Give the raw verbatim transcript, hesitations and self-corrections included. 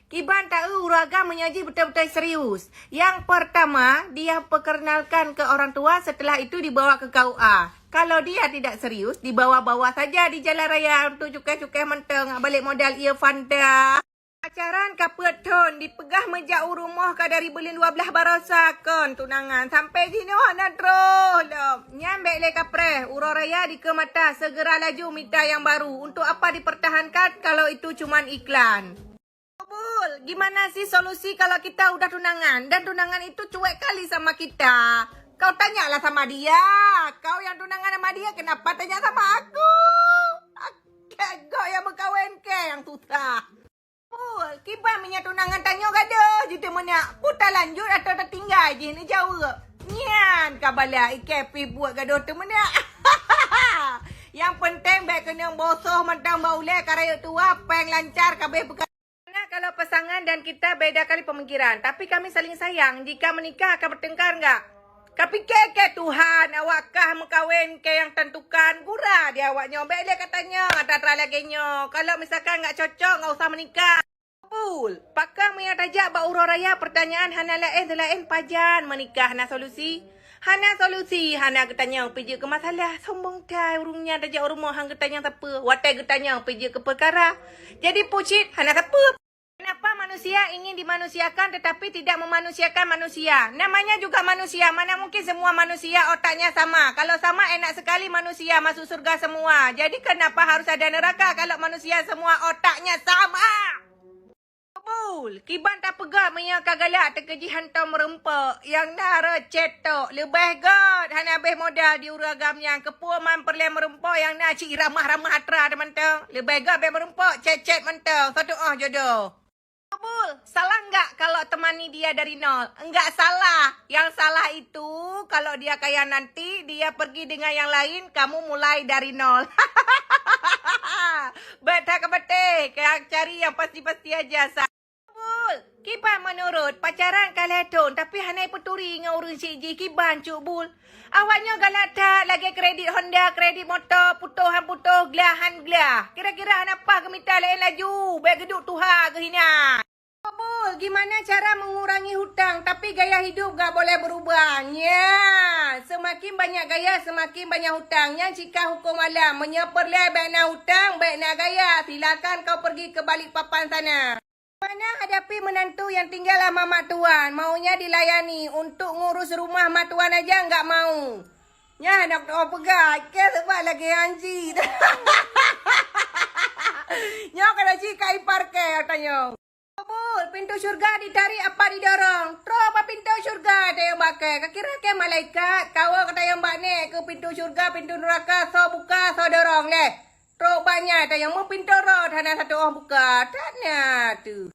Kiban taeu ureueng agam meunyoe jih beutôi-beutôi serius. Yang pertama, dia perkenalkan ke orang tua, setelah itu dibawa ke K U A. Kalau dia tidak serius, dibawa-bawa saja di jalan raya untuk cukai-cukai mantong, balik modal ia Fanta. Pacaran ka peuet thon, dipeugah meujak u rumoh ka dari buleuen dua blaih barosa kon tunangan, sampai jinoe hana troh lom. Nyan bèk lé kapreh, uroe raya dikeue mata, segera laju mita nyang baru. Untuk apa dipertahankan kalau itu cuman iklan? Bul, gimana sih solusi kalau kita udah tunangan dan tunangan itu cuek kali sama kita? Kau tanyalah sama dia. Kau yang tunangan sama dia, kenapa tanya sama aku? Kagok yang berkawan ke yang susah. Bul, kiban meunyoe tunangan tanyoe gadoh jih teumeunak. Peue talanjut atawa tatinggai jih neujaweueb? Nyan ka balak ikei pih buet gadoh teumeunak. Yang penting bèk keunong bosoh mantong bak ulèe ka rayeuk tuha, péng lancar, kabeh peuka. Karena kalau pasangan dan kita beda kali pemikiran, tapi kami saling sayang, jika menikah akan bertengkar enggak? Kapike keu Tuhan, awak kah meukawen keu nyang tantukan, gura di awak nyoe. Bèk lé katanyong atra-atra lagèe nyoe. Kalau misalkan enggak cocok, enggak usah menikah. Bul, pakon meunyoe tajak bak uroe raya, pertanyaan hana laén seulaén pajan meunikah na solusi? Hana solusi, hana geutanyong pih jeuet keu masalah. Sombong that ureueng nyan tajak u rumoh han geutanyong sapeue. Watèe geutanyong pih jeuet keu peukara. Jadi peue cit hana sapeue. Kenapa manusia ingin dimanusiakan tetapi tidak memanusiakan manusia? Namanya juga manusia, mana mungkin semua manusia otaknya sama. Kalau sama, enak sekali manusia masuk surga semua. Jadi kenapa harus ada neraka kalau manusia semua otaknya sama? Bul, kiban tapeugah meunyoe ka galak teukeujih hantom meurumpok, nyang na rot chat tok. Leubeh göt hana abéh modal di ureueng agam nyan, keupeue man peureulèe meurumpok nyang na cit ramah-ramah atra teuh mantong. Leubeh göt bèk meurumpok, chat-chat mantong, soe tu'oh jodoh. Bul, salah nggak kalau temani dia dari nol? Enggak salah. Yang salah itu kalau dia kaya nanti, dia pergi dengan yang lain, kamu mulai dari nol. Bèk that keu beuteh, ka cari yang pasti-pasti aja, sa. Bul, kiban meunurot, pacaran ka lhèe thon, tapi hana peuturi ngon ureueng syiek jih, kiban cuk Bul. Awak nyoe galak that, lagèe kredit Honda, kredit moto, putôh han putôh, glah han glah. Kira-kira hana paih geumita laén laju, bèk geuduek tuha geuhina. Bul, gimana cara mengurangi hutang tapi gaya hidup gak boleh berubah? Nya, semakin banyak gaya, semakin banyak hutang. Nyan cit ka huköm alam. Meunyoe peureulèe bèk na hutang, bèk na gaya. Silakan kau pergi ke Balikpapan sana. Bagaimana hadapi menantu yang tinggal sama mak tuan? Maunya dilayani untuk ngurus rumah mak tuan aja nggak mau. Nyan hana kupeugah, ke sebab lagèe nyan cit. Nyoe kana cit ka iparkée tanyong. Bul, pintu syurga ditarik apa didorong? Trok bak pintu syurga tayong bak kée. Kakira kée malaikat, kawa ka tayong bak nèk keu pintu syurga, pintu nuraka, soe buka, soe dorong leh. Trok bak nyan tayong meupintoe rot hana satu oh buka. That na teuh.